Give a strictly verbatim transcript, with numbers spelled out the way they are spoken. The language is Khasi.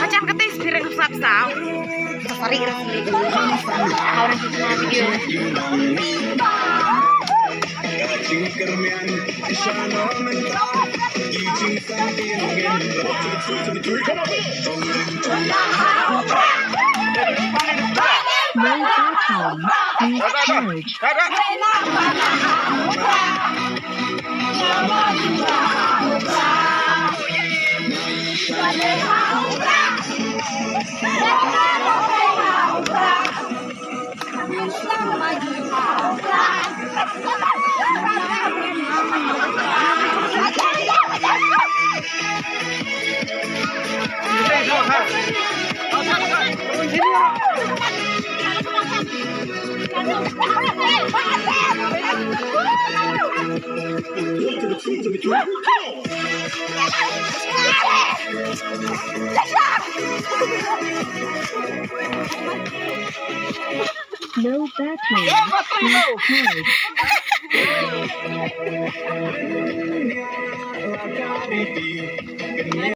Macam kata spiring sap sam. Sari rasmi. Kau nanti semua video. Mobile phone is charged. Low battery. Please charge.